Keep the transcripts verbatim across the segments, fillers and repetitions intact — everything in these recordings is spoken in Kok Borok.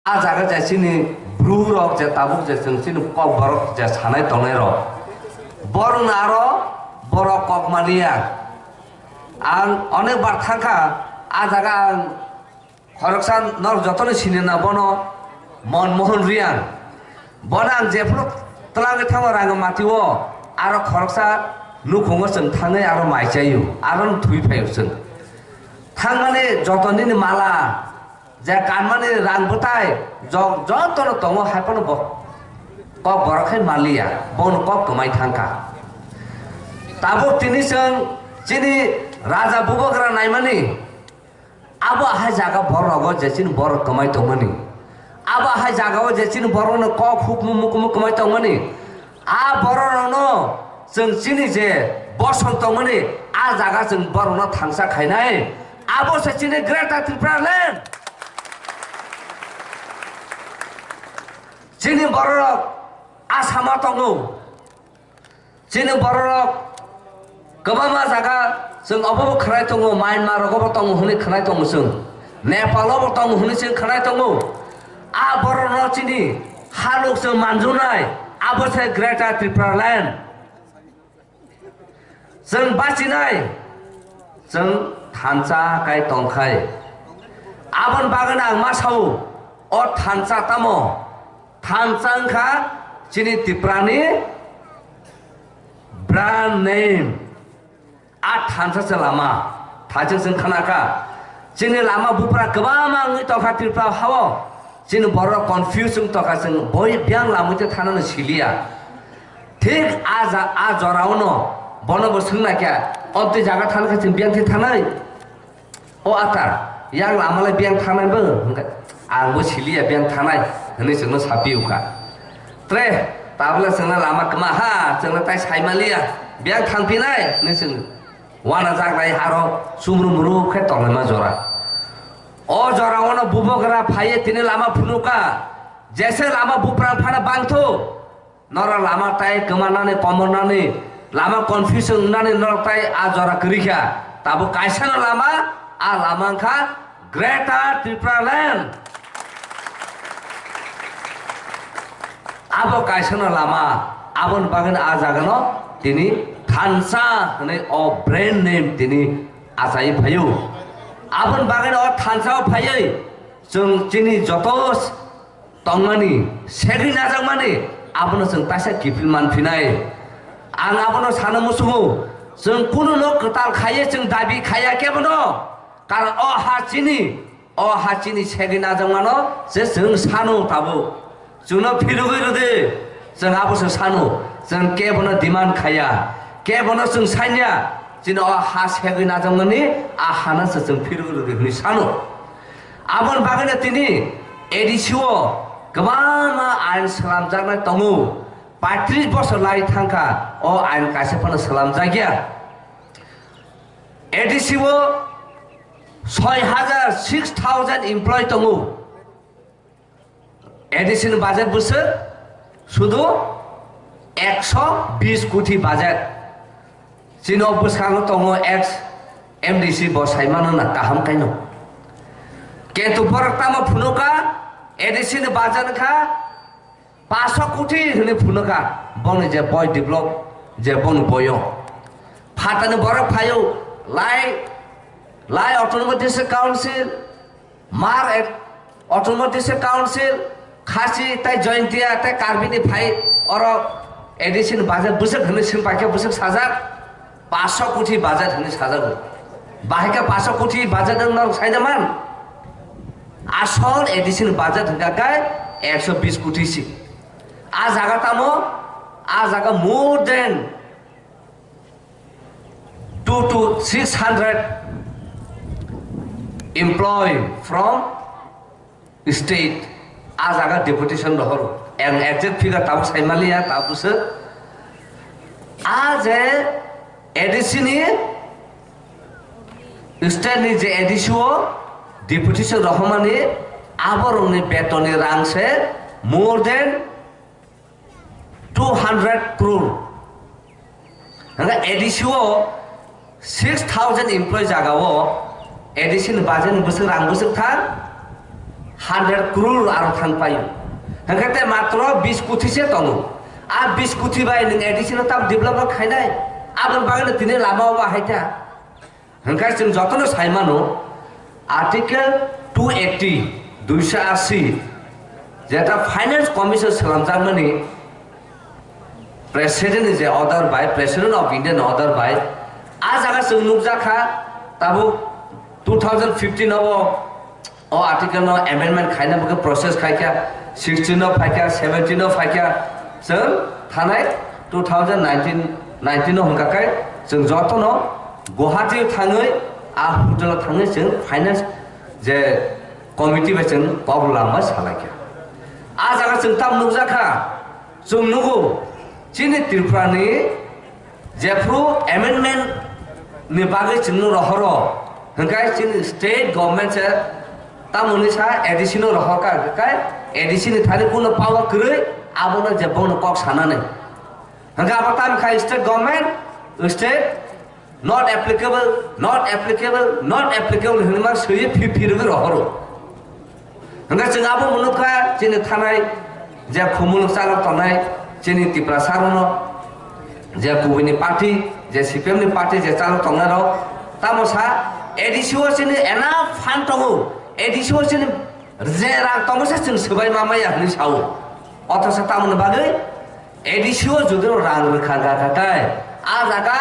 A jaga je chini bru rok je tabuk je chwng chini kokborok je sanai tongnai rok, borok no aro borok kok maliya. Ang onek bar thangkha a jaga, ang khoroksa norok jotono sinina bono Monmohan Riyang. Bono ang jephuru twlangwi thango Rangamati o, aro khoroksa nukhungo chwng thangwi aro mai chaio, aro thwi phaio chwng. Thangmani joto nini mala, je kanmani rang bwtai jok jotono tongo, hai phano bo kok borok khai maliya, bono kok kwmai thangkha. Tabuk tini chwng chini raja bubagra naimani, abo hai jaga borok rogo je chini borok kwmai tongmani, abo hai jaga o je chini borok no kok hukmu mukmu kwmai tongmani, a borok rokno chwng chini je bosong tongmani, a jaga chwng borok no thangsa khainai. Abo se chini Greater Tripura Land. Chini borok rok Assam o tongo. Chini borok rok kwbangma jaga chwng obo bo khwnai tongo, Myanmar rogo bo tongo hwnwi khwnai tongo chwng, Nepal o bo tongo hwnwi chwng khwnai tongo. A borok no chini haluk chwng manjunai, abo se Greater Tripura Land. Chwng bachinai, chwng thansa kai tongkhai. Aboni bagwino ang ma sao, o thansa tamo? Thansa wngkha chini Tiprani brand name. A thansa se lama, thacheng chwng khanakha. Chini lama bupra kwbangma wngwi tongkha Tripura hao. Chini borok confuse wng tongkha, chwng boi biyang lamwi tei thanano siliya. Thik a ja-, a jorao no bono bo swng naikha, "Obtwi jaga thang khe chwng biyang thwi thanai?" O atar, yang lama lai biyang thanai bo? Hwnkhe, "Ang bo siliya biyang thanai," hwnwi chwngno sapiukha. Tre, tabla chwngno lama kwma ha, chwngno tai saimaliya, "Biyang thangphinai?" hwnwi chwng wana jaklai haro sumru muru khe tonglaima jora. O jora ono bubagra phaiye tini lama phunukha, jese lama buprang phano bangthu. Norok lama tai kwmanani, komornani, lama confusion wngnani norok tai a jora kwrwi kha. Tabuk kaisano lama, a lama wngkha Greater Tripura Land. Abo kaisano lama, aboni bagwino a jagano tini thansa hwnwi o brand name tini achai phaio. Aboni bagwino o thansa o phaiwi chwng chini joto tongmani, segwi najakmani, abono chwng taisa kiphil manphinai. Ang abono sana muchungo, chwng kununo kwtal khaiye chwng dabi khaiya kebono, karon o ha chini, o ha chini segwi najakmano se chwng sano tabuk. Chwngno phirogwi rwdi, chwng abo se sano, chwng kebono demand khaiya, kebono chwng sanya, chini o ha segwi najakmani a hano se chwng phirogwi rwdi hwnwi sano. Aboni bagwino tini A D C o kwbangma ain slamjaknai tongo. Paitris bosor lai thangkha, o ain kaisa phano slamjakya. A D C o soi hajar, six thousand employee tongo. A D C ni budget bwswk sudu ekso bis koti budget. Chini o bwskango tongo ex M D C, bo saimano na kaham kaino. Kintu borok tamo phunuka, A D C ni budget kha paso koti hwnwi phunuka, boni je boi develop, je boni boyo. Phatani borok phaio, lai, lai Autonomous District Council, Mar et-, Autonomous District Council, Khasi tei Jaintia tei Karbi ni phai oro A D C ni budget bwswk hwnwi swng paikhe bwswk sajak, paso koti budget hwnwi sajago. Bahai khe paso koti budget wng norok saida man? Asol A D C ni budget hwnkha khe ekso bis koti si. A jaga tamo, a jaga more than two to six hundred employee from state a jaga deputation rohoro. Ang exact figure tabuk saimaliya, tabukse a je A D C ni state ni je A D C o deputation rohormani, aborokni betonni rang se more than two hundred crore. Hwnba A D C o six thousand employee jaga o A D C ni budget ni bwswk rang bwswk thang Hundred crore aro thang paio. Hwnkhe te matro bis kuthi se tongo. A bis kuthi bai nwng A D C no tam develop no khainai. Aboni bagwi no tini lama o bahai ta. Hwnkhe chwng jotono sai mano, Article two eighty, duiso asi, jeta Finance Commission swnamjakmani President ni je order bai, President of India ni order bai, a jaga chwng nukjakha, tabuk two thousand fifteen o O article no amendment khaina bagwi process khaikha, sixteen no phaikha, seventeen no phaikha, chwng thanai two thousand nineteen, nineteen no hwnkha khe chwng jotono Guwahati o thangwi a hotel o thangwi chwng finance je committee bai chwng kok lama salaikha. A jaga chwng tam nukjakha, chwng nugo chini Tripura ni Jephru amendment ni bagwi chwngno rohoro, hwnkhe chini state government se tamoni sa A D C no rohorkha, hwnkhe A D C ni thani kuno power kwrwi, abono je bono kok sanani. Hwnkhe abo tamkha state government, state not applicable, not applicable, not applicable hinwi ma swiwi phi-, phirwi rohoro. Hwnkhe chwng abo mwnukha chini thanai je khumulwng chalok tongnai chini Tiprasa rokno je kubuini party je C P M ni party je chalok tongnai rok tamo sa A D C o chini enough fund tongo, A D C o chini je rang tongo se chwng swbai ma maya hwnwi sao. Othosa tamoni bagwi A D C o jodi rang rwkha kha kha khe a jaga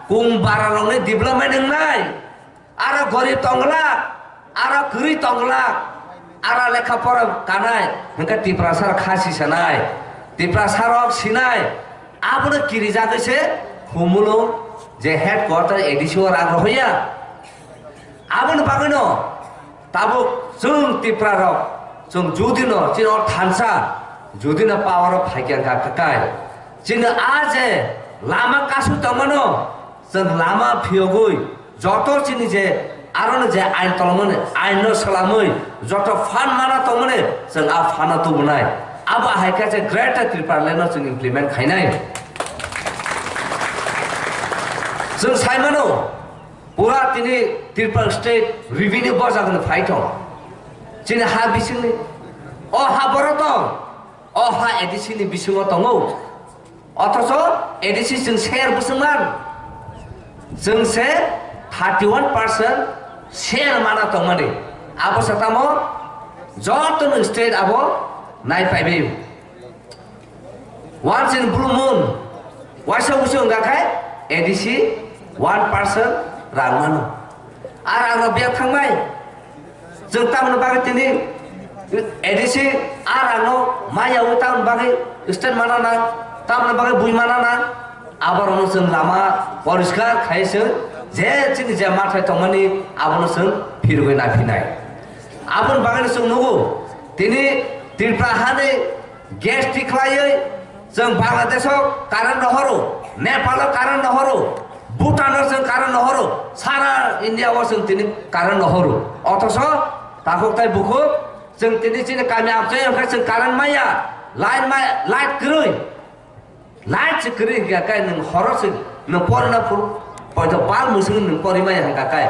kung bara rokni development wngnai. Aro gorib tongglak, aro kwrwi tongglak, aro lekha pora kanai, hwnkhe Tiprasa rok kha si sanai, Tiprasa rok sinai, abono kirijagwi se Khumulwng je headquarter A D C o rang rohorya. Aboni bagwino tabuk chwng Tipra rok, chwng judino chini o thansa, judino power o phaikha kha khe kai, chini a je lama kasu tongmano, chwng lama phiyogwi joto chini je aroni je ain tongmani, ain no swlamwi joto phan mana tongmani, chwng a phan no tubunai. Abo hai khe je Greater Tipraland no chwng implement khainai. Chwng sai mano, pura tini Tripura state revenue bojagani phai thong. Chini ha bisingni, o ha boro tong, o ha A D C ni bisingo tongo. Othocho A D C chwng share bwswngman, chwng se thirty one percent share mana tongmani. Abo satamo jotono state abo nai paibai. Once in blue moon, waisa wusu wngkha khai A D C one percent rang mano. A rang no biyang thangbai. Chwng tamoni bagwi tini A D C a rang no maya wi tamoni bagwi state mana nang, tamoni bagwi bui mana nang. Aborokno chwng lama poriskar khai chwng je chini je mathai tongmani abono chwng phirwi naphinai. Aboni bagwino chwng nugo tini Tripura hani Gas tikhlaiwi chwng Bangladesh o current rohoro, Nepal o current rohoro, Bhutan o chwng current rohoro, sara India o chwng tini current rohoro. Othoso takhuk tai bukhuk chwng tini chini kami amchai wngkha chwng current maya, line maya, light kwrwi. Light se kwrwi hwnkhe kai nwng horo se nwng porina phuru poito bal mwswk nwng pori maya hwnkha kai.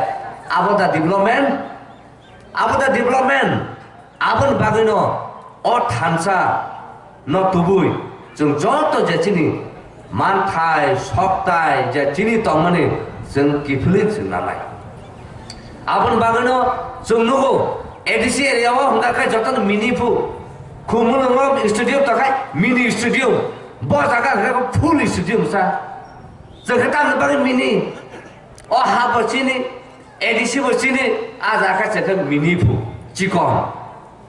Abo da development, abo da development. Aboni bagwino o thansa no tubui chwng joto je chini manthai, soktai je chini tongmani chwng kiphilwi chwng nanai. Aboni bagwino chwng nugo A D C area o hwnkha khe jotono mini phu. Khumulwngo stadium tongkhai mini stadium. Bo jaga hwnkha khe full stadium sa. Chwng khe tamni bagwi mini. O ha bo chini, A D C bo chini, a jaga khe chwng khe mini phu. Chikon.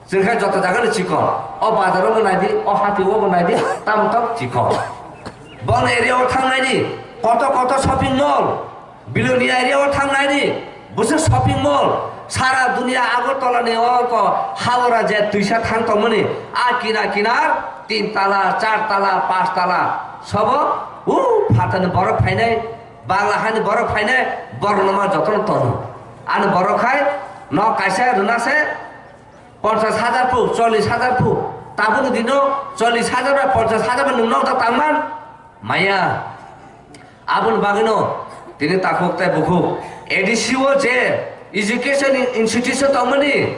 Chwng khe joto jaga no chikon. O bazar o bo nai di, o hati o bo nai di, tamo tamo chikon. Bon area o thang nai di, koto koto shopping mall. Bilonia area o thang nai di, bwswk shopping mall. Sara dunia Agartala ni o ko Howrah je twisa thang tongmani, a kina kinar tin tala, char tala, panch tala. Sobo, u phatani borok phainai, Bangla hani borok phainai, borok no ma jotono tono. Ani borok hai nok kaisa rwna se, ponchas hajar phu, chollish hajar phu. Tabukni dino chollish hajar ba ponchas hajar ba nwng nok da tangman? Maya. Aboni bagwino tini takhuk tai bukhuk A D C o je education institution tongmani,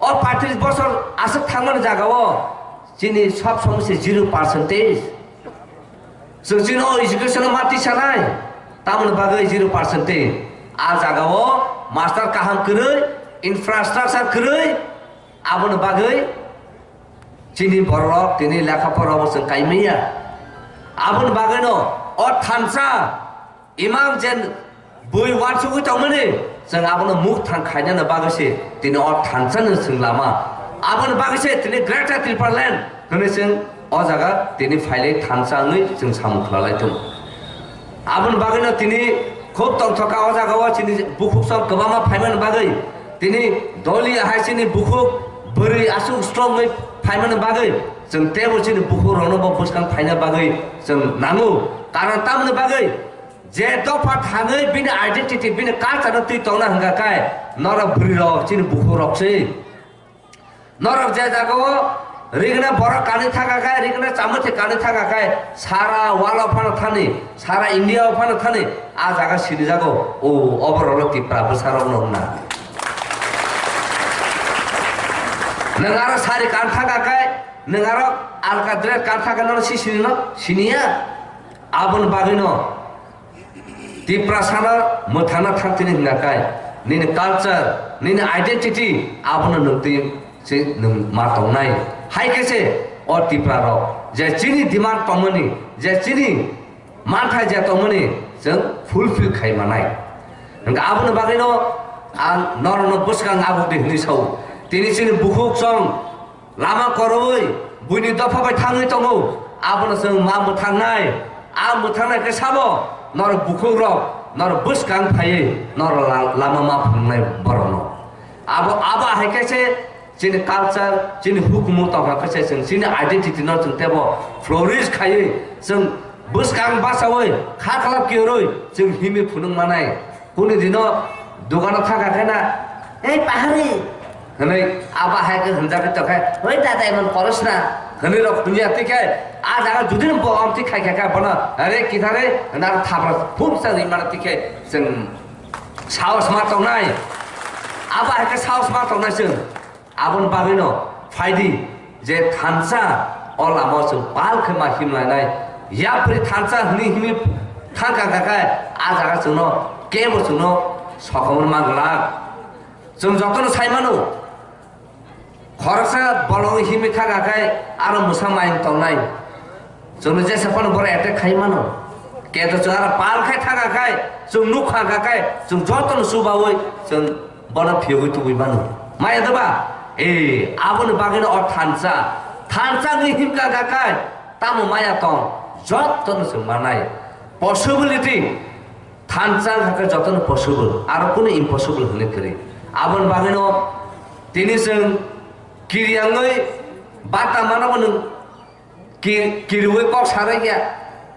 O paitris bosor aswk thangmani jagao chini sob somoi se zero percentage. Chwng chini o education-o ma tisanai, tamoni bagwi zero percentage. A jagao master kaham kwrwi, infrastructure kwrwi, aboni bagwi chini bororok tini lekha porabo chwng kaimaya. Aboni bagwino o thansa Imam jen bui wansugwi tongmani, chwng abono mukthang khainani bagwi se tini o thansani chwng lama. Aboni bagwi se tini Greater Tipraland hwnwi chwng o jaga tini phailai thansa wngwi chwng samung khwlalai tongo. Aboni bagwino tini khub tongthoka o jagao chini bukhuk song kwbangma phaimani bagwi, tini doli hai chini bukhuk bwrwi aswk strong wngwi phaimani bagwi chwng teibo chini bukhukrokno bo bwskang phaina bagwi chwng nango. Karon tamoni bagwi, je dopha thangwi bini identity, bini culture no twi tongna hwnkha khe norok bwrwi rok chini bukhuk rok se. Norok je jagao rigna borok kanwi thangkha khe, rigna chamwthwi kanwi thangkha khe, sara world o phano thani, sara India o phano thani, a jaga sinijago, o oborok no Tipra bwsarok no hwnna. Nwng aro sari kan thangkha khe, nwng aro alka dress kan thangkha khe nono si sinino? Siniya. Aboni bagwino Tiprasano mwthangna thang tini hwnka khe, nini culture, nini identity abono nwng twi se nwng ma tongnai. Hai khe se o Tipra rok je chini demand tongmani, je chini manthai je tongmani, chwng fulfill khai manai. Hwnkhe aboni bagwino ang norokno bwskang abukdi hwnwi sao. Tini chini bukhuk chwng lama koroi buini dopha bai thangwi tongo, abono chwng ma mwthangnai. A mwthangnai khe sabo norok bukhukrok, norok bwskang phaiwi norok la-, lama ma phunuknai borokno. Abo, abo hai khe se chini culture, chini hukumu tongkha khe se chwng chini identity no chwng teibo flourish khaiwi chwng bwskang bachaui kha khlap kiyoroi chwng himwi phunuk manai. Kuni dino dogano thangkha khe na, "Ei pahari," hwnwi abo hai khe hwnjagwi tongkhe, "Oi dada, emon koros na," hwnwi rok hwnya tikhe a jaga judino bo omtwi khai kha khe bono, "Are kithare," hwnwi aro thapra phumsa rimana tikhe chwng sahos ma tongnai. Abo hai khe sahos ma tongnai chwng. Aboni bagwino phaidi je thansa o lama chwng pal khe ma himlainai. Yapri thansa hwnwi himwi thangkha kha khe a jaga chwngno kebo chwngno sokomor ma glak. Chwng jotono sai mano, khoroksa bolong himwi thangkha khe aro mwsa mayung tongnai. Chwngno jesa phano bohrok attack khai mano. Keto chwng aro pal khai thangkha khai, chwng nukha kha khai, chwng jotono chubaui chwng bono phiyogwi tubui mano. Maya doba? E, aboni bagwino o thansa. Thansa wngwi himkha kha khai, tamo maya tong, jotono chwng manai. Possibility, thansa wngkha khe jotono possible, aro kunu impossible hwnwi kwrwi. Aboni bagwino tini chwng kiriangwi bata mano bo nwng Ki-, kiriui kok sarai kya?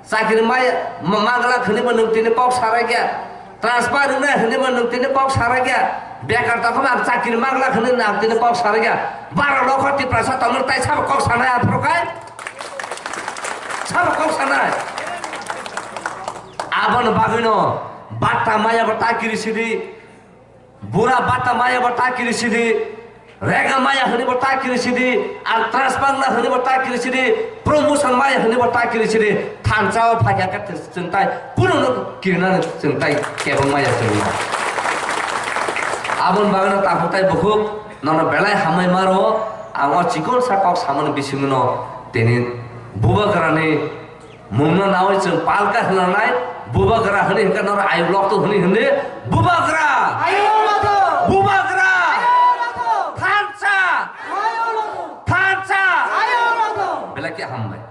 Chakri mai, ma-, magla khwni bo nwng tini kok sarai kya? Transfer rwnai hwnwi bo nwng tini kok sarai kya? Bekar tokma ang chakri magla khwni ang tini kok sarai kya? Baro lokho Tiprasa tongmani tai sabo kok sanai aphuru khai? Sabo kok sanai? Aboni bagwino batta maya bo ta kiri sidi. Bura bata maya bo ta kiri sidi, rega maya hwnwi bo ta kiri sidi, ang transfer na hwnwi bo ta kiri sidi, promotion maya hwnwi bo ta kiri sidi, thansa o phaikha khe chwng tai, kuno no kirina chwng tai kebeng maya chwng no. Aboni bagwino takhuk tai bukhuk, nono belai hambai maro, ang o chikon sa kok samani bisingo no tini bubagrani Mungno nawi chwng palka hwnanai, bubagra hwnwi hwnkhe norok ayuk lokto hwnwi hwnwi, bubagra! Ayuk lokto! Bubagra! Ayuk lokto! Thansa! Ayuk lokto! Thansa! Ayuk lokto! Belai khe hambai.